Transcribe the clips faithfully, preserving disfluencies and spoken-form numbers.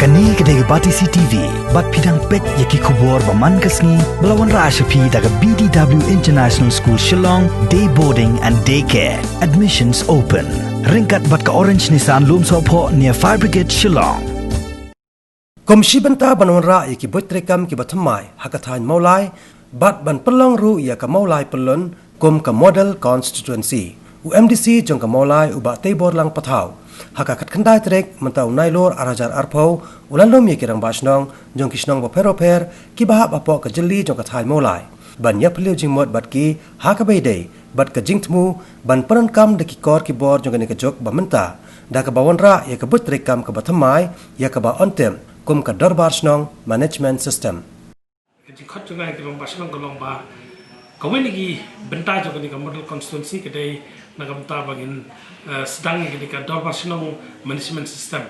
Kane ka dei ka Batesi T V, bad phi dang peit ïa ki khubor ba man ka sngi, ba la wanrah sha phi da ka B D W International School Shillong, Day Boarding and Day Care. Admissions open. Ryngkat bad ka Orange Nissan Lumsohphoh near Fire Brigade Shillong. Kum shi bynta ban wanrah ïa ki buit treikam kiba thymmai ha ka thaiñ Mawlai, bad ban pynlong ruh ïa ka Mawlai Pyllun kum ka Model Constituency, u M D C jong ka Mawlai, u Bah Teiborlang Pathaw, ha ka khatkhyndai tarik mynta u Nailur ar hajar arphew, u la lum ïa ki rangbah shnong jong ki shnong bapher bapher kiba hap hapoh ka jylli jong ka thaiñ Mawlai ban ïaphylliew jingmut bad ki ha kaba ïadei bad ka jingthmu ban pyndonkam da ki kor ki bor jong kane ka juk ba mynta, da kaba wanrah ïa ka buit treikam kaba thymmai, ïa kaba ong tip kum ka Dorbar Shnong Management System. Ka jingkhot jong nga ïa ki rangbah shnong ka long ba kawei na ki bynta jong kane ka Model Constituency ka dei na ka bynta ba ngin, eh, sdang ïa kane ka Dorbar Shnong Management System.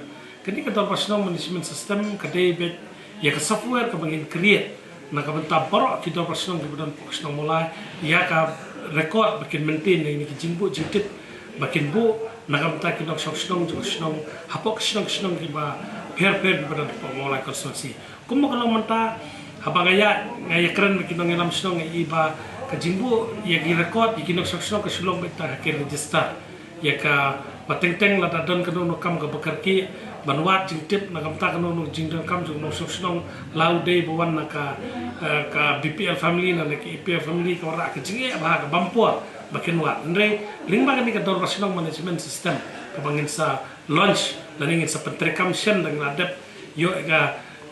Kane ka Dorbar Shnong Management System ka dei beit ïa ka software kaba ngin create na ka bynta baroh ki Dorbar Shnong kiba don hapoh ka shnong Mawlai, ïa ka record ba kin maintain ïa kine ki jingbuh jingtip ba kin buh na ka bynta ki nongshong shnong jong ka shnong hapoh ka shnong shnong kiba pher pher kiba don hapoh Mawlai Constituency. Kumba ka long mynta, haba nga ïa, nga ïakren bad ki nongïalam shnong, nga ïohi ba ka jingbuh ïa ki record ïa ki nongshong shnong ka shu long beit tang ha ki register. Ïa kaba teng teng lada don kano kano kam kaba kyrkieh ban wad jingtip na ka bynta kano kano jingdonkam jong u nongshong shnong, la u dei ba wan na ka, eh, ka B P L family, na ka A P L family, ka wanrah ka jingeh bha, ka bam por ba kin wad. Hynrei lyngba kane ka Dorbar Shnong Management System kaba ngin sa launch lane ngin sa pyntreikam shen, da ngin la dep ïoh ïa ka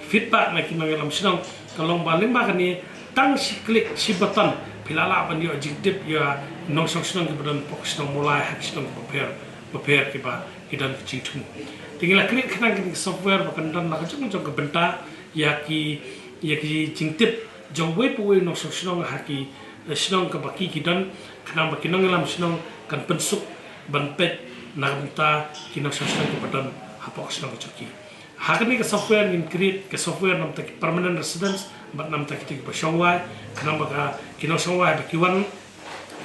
feedback na ki nongïalam shnong, ka long ba lyngba kane tang shi click, shi button, phi la lah ban ïoh jingtip ïa u nongshong shnong kiba don hapoh ka shnong Mawlai ha ki shnong kiba pher bapher kiba ki don ka jingthmu. Te ngi la create khnang kane ka software ba kan don la ka jong jong ka bynta ïa ki, ïa ki jingtip jong uwei pa uwei u nongshong shnong ha ki, eh, shnong kaba ki, ki don, khnang ba ki nongïalam shnong kan pynsuk ban peit na ka bynta ki nongshong shnong kiba don hapoh ka shnong ka jong ki. Ha kane ka software ngin create ka software na ka bynta ki permanent residents bad na ka bynta kita kiba shong wai, khnang ba ka, ki nongshong wai ba ki wan,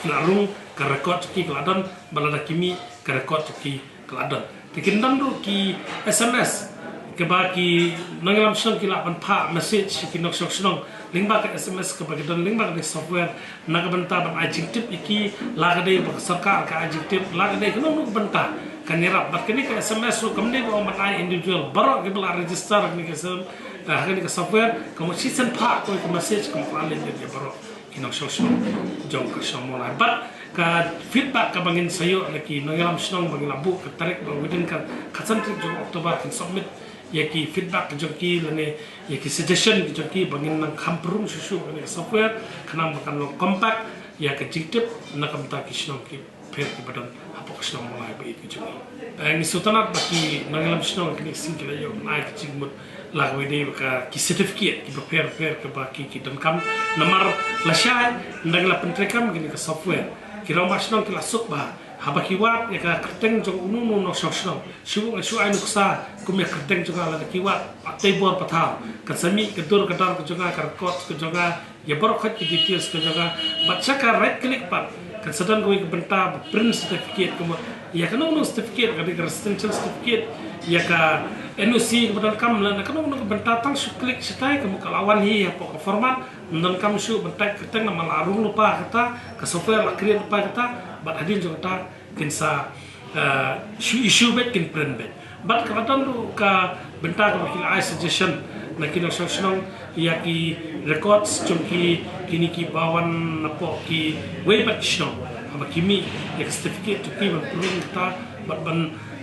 ki la rung, ka record jong ki ka la don, bad lada ki mih, ka record jong ki ka la don. Te kin don ruh ki S M S kaba ki nongïalam shnong ki lah ban phah message sha ki nongshong shnong lyngba ka S M S kaba ki don lyngba ka software, na ka bynta ban ai jingtip ïa ki, la ka dei ba ka sorkar ka ai jingtip, la ka dei kano kano ka bynta, kan ïarap. Bad kane ka S M S ruh kam dei ba ong ban ai individual, baroh kiba la register ha kane ka S M S, eh, ha kane ka software, ka mut shisien phah kawei ka message, ka mut ka la leit ïa baroh ki nongshong shnong jong ka shnong Mawlai. Bad ka feedback kaba ngin sa ïoh na ki nongïalam shnong ba ngin la buh ka tarik ba within ka khatsan tarik jong October kin submit ïa ki feedback ki jong ki lane ïa ki suggestion ki jong ki ba ngin nang kham pynrung shuh shuh kane ka software, khnang ba kan long compact ïa ka jingtip na ka bynta ki shnong ki pher kiba don hapoh ka shnong Mawlai ba ïeit ka jong ngi. Eh, ngi sngewtynnat ba ki nongïalam shnong kine ki sngi ki la ïoh ban ai ka jingmut la kawei de ba ka ki certificate kiba pher pher kaba ki, ki donkam. Namar lashai ynda ngi la pyntreikam kane ka software, ki rangbah shnong ki la suk bha haba ki wad ïa ka kyrteng jong uno uno u nongshong shnong. Shu, shu ai nuksa kum ïa ka kyrteng jong nga, lada ki wad Bah Teibor Pathaw, kan sa mih ka dur ka dar ka jong nga, ka record ka jong nga, ïa baroh khoit ki details ka jong nga. Bad sha ka right click pat kan sa don kawei ka bynta ba print certificate, ka mut ïa kano kano certificate, ka dei ka residential certificate, ïa ka N O C kaba donkam, lane kano kano ka bynta, tang shu click shatai, ka mut ka la wan hi hapoh ka format. Ym donkam shuh ban type kyrteng namar la rung lypa kata, ka software la create lypa kata, bad hadien jong kata kin sa, eh, shu issue beit, kin print beit. Bad ka la don ruh ka bynta kaba ki la ai suggestion na ki nongshong shnong ïa ki records jong ki, kine kiba wan napoh kiwei pat ki shnong, haba ki mih ïa ka certificate jong ki ban pynrung kata, bad ban,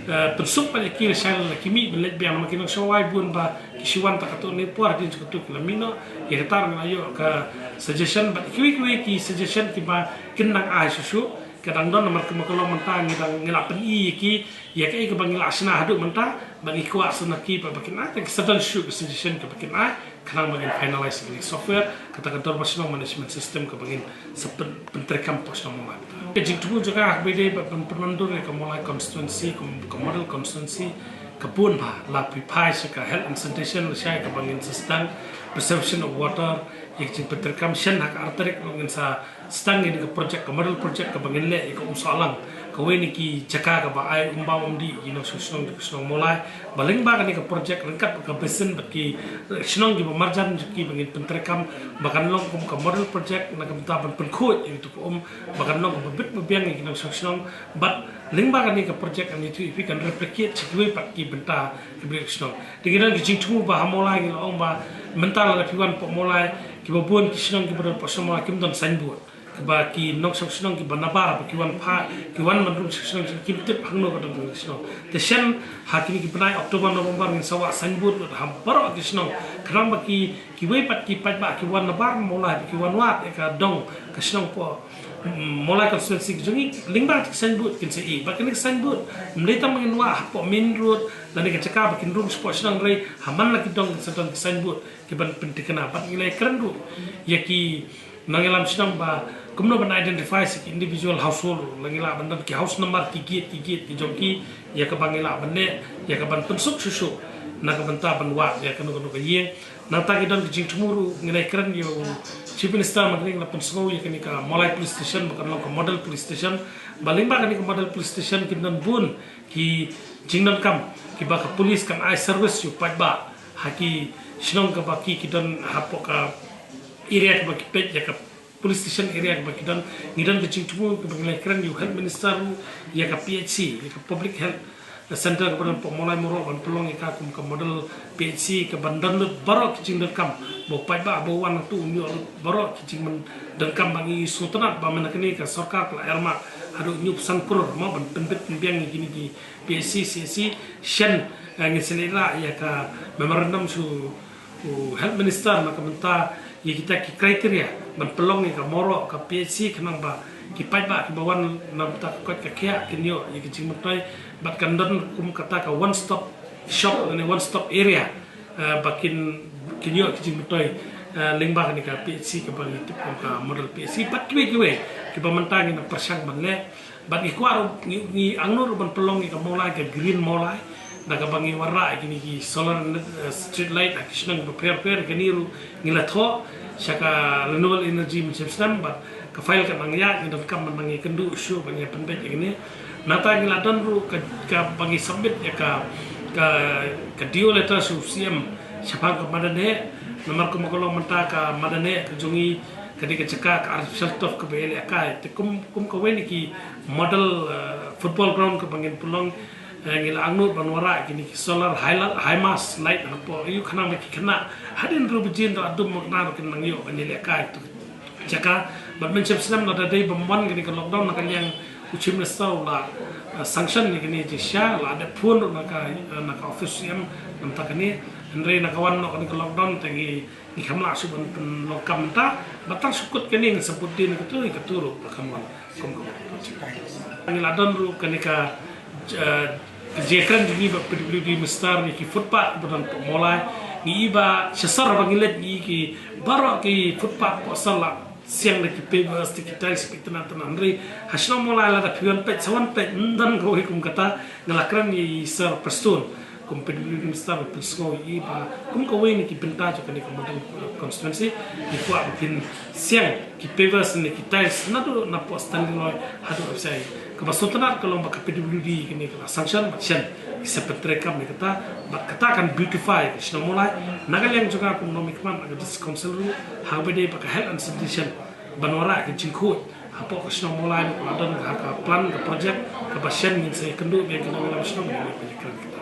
eh, pynsuk pat ïa ki lashai lada ki mih ban leit biang. Namar ki nongshong wai bun ba ki shu wan tang katto katne por, hadien jong katto ki la mih noh. Ïa kata ruh ngi la ïoh ka suggestion, bad kiwei kiwei ki suggestion kiba kin nang ai shuh shuh. Ka dang don, namar kumba ka long mynta ngi dang, ngi la pyni ïa ki ïa kaei kaba ngi la shna haduh mynta, ba ngi kwah sa na ki ba, ba kin ai, te ki sa don shuh ka suggestion kaba kin ai, khnang ba ngin finalize ïa ka software, kata ka Dorbar Shnong Management System kaba ngin sa pyn, pyntreikam hapoh shnong Mawlai. Ka jingthmu jong nga kaba ïadei bad ban pynwandur ïa ka Mawlai constituency kum ka model constituency, ka bun bha, la phi phai sha ka health and sanitation lashai kaba ngin sa sdang, preservation of water, ïa ka jingpyntreikam shen ha ka ar tarik ruh ngin sa sdang ïa ka project, ka model project kaba ngin leh ïa ka Umsohlang. Kawei na ki jaka kaba ai umbam umdih ïa ki nongshong shnong jong ka shnong Mawlai. Ba lyngba kane ka project ryngkat bad ka basin bad ki shnong kiba marjan jong ki ba ngin pyntreikam ba kan long kum ka model project na ka bynta ban pynkhuid ïa kito ki um ba kan long kaba bit ba biang ïa ki nongshong shnong. Bad lyngba kane ka project ngan ïathuh ïa phi kan replicate sha kiwei pat ki bynta kiba rit shnong. Te ngi don ki jingthmu ba ha Mawlai ngi la ong ba mynta lada phi wan hapoh Mawlai, kiba bun ki shnong kiba don hapoh shnong Mawlai kim don signboard. Kaba ki nongshong shnong kiba nabar ba ki wan pha, ki wan ban rung shnong shnong kim tip hangno ka don ka shnong. Te shen ha kine ki bnai October, November ngin sa wah signboard lut ha baroh ki shnong. Khnang ba ki, kiwei pat ki paidbah ki wan nabar Mawlai ba ki wan wad ïa ka dong ka shnong hapoh, mm, Mawlai constituency ka jong ngi, lyngba ki signboard kin sa ïohi. Ba kine ki signboard ym dei tang ba ngin wah hapoh main road lane ka jaka ba kin rung shapoh shnong, hynrei ha man la ki dong kin sa don ki signboard kiban pynthikna. Bad ngi la ïakren ruh ïa ki nongïalam shnong ba kumno ban identify sha ki individual household, la ngi lah ban don ki house number, ki gate, ki gate ki jong ki, ïa kaba ngi lah ban leh, ïa kaban pynsuk shuh shuh na ka bynta ban wad ïa kano kano ka ïing. Nangta ki don ki jingthmu ruh, ngi la ïakren ïa u Chief Minister, ma kane ngi la pynsngew ïa kane ka Mawlai Police Station ba kan long ka model police station. Ba lyngba kane ka model police station kin don bun ki jingdonkam kiba ka police kan ai service ïa u paidbah ha ki shnong kaba ki, ki don hapoh ka area kaba ki peit ïa ka police station area kaba ki don. Ngi don ka jingthmu kaba ngi la ïakren ïa u Health Minister ruh ïa ka P H C, ïa ka Public Health Center kaba don hapoh Mawlai Mawroh ban pynlong ïa ka kum ka model P H C kaban don lut baroh ki jingdonkam ba u paidbah ba u wan hangto un ïoh lut baroh ki jingdonkam. Ba ngi sngewtynnat ba mynta kane ka sorkar ka la earmark haduh hynñiewphew san klur mo ban pynbit pynbiang ïa kine ki P H C, C H C. Shen, eh, ngin sa leit rah ïa ka memorandum sha u Health Minister na ka bynta ïa kita ki criteria ban pynlong ïa ka Mawroh ka P H C, khnang ba ki paidbah kiba wan na bynta ka koit ka khiah kin ïoh ïa ki jingmyntoi. Bad kan don kum kata ka one stop shop lane one stop area, eh, ba kin, kin ïoh ki jingmyntoi, eh, lyngba kane ka P H C kaba ngi tip kum ka model P H C. Bad kiwei kiwei kiba mynta ngi nang pyrshang ban leh. Bad ngi kwah ruh, ngi, ngi angnud ruh ban pynlong ïa ka Mawlai, ka Green Mawlai, da kaba ngi wanrah ïa kine ki solar, eh, street light ha ki shnong kiba pher pher. Kane ruh ngi la thoh sha ka Renewable Energy mynshem snem, bad ka file ka nang ïaid, ngi donkam ban nang ïakynduh shuh ban ïa pynbeit ïa kine. Nangta ngi la don ruh ka, kaba ngi submit ïa ka, ka, ka D O letter sha u C M shaphang ka madan heh. Namar kumba ka long mynta ka madan heh ka jong ngi ka dei ka jaka ka artificial turf kaba ïalehkai. Te kum, kum kawei na ki model, eh, football ground kaba ngin pynlong, eh, ngi la angnud ban wanrah kine ki solar high la-, high mast light hapoh ïa u, khnang ba ki khynnah hadien arphew baje haduh ar baje ruh kin nang ïoh ban ïalehkai tu jaka. Bad mynshem snem lada dei bym wan kane ka lockdown, na ka liang u Chief Minister u la, eh, sanction ïa kane jingshisha, la dep phone ruh na ka, eh, na ka office C M na bynta kane. Hynrei na ka wan noh kane ka lockdown te ngi, ngi kham lah shuh ban pynlong kam mynta. Bad tang shu kut kane ngin sa bud dien ïa katu, ïa katu ruh ba kham wan kum ka. Ngi la don ruh kane ka, eh, ka jingkren jong ngi bad P W D Minister ïa ki footpath ba don hapoh Mawlai. Ngi i ba sha sor ba ngi leit ngi i ki baroh ki footpath hapoh sor la siang da ki pavers, da ki tiles, ki tynnat tynnat. Hynrei ha shnong Mawlai lada phi wan peit, sa wan peit, ym don kawei kum kata. Nga la kren ïa i Sir Prestone kum P W D Minister ban pynsngew ïa i ba kum kawei na ki bynta jong kane ka model, eh, constituency, ngi kwah ba phin siang ki pavers ne ki tiles naduh napoh Stanley Roy haduh F C I. Kaba sngewtynnat ka long ba ka P W D kane ka la sanction bad shen ki sa pyntreikam ïa kata, bad kata kan beautify ka shnong Mawlai. Na ka liang jong nga kum u nongmihkhmat na ka District Council ruh, haba dei ba ka health and sanitation ban wanrah ka jingkhuid hapoh ka shnong Mawlai, ka la don ha ka plan ka project kaba shen ngin sa ïakynduh biang ki nongïalam shnong ban ïakynduh.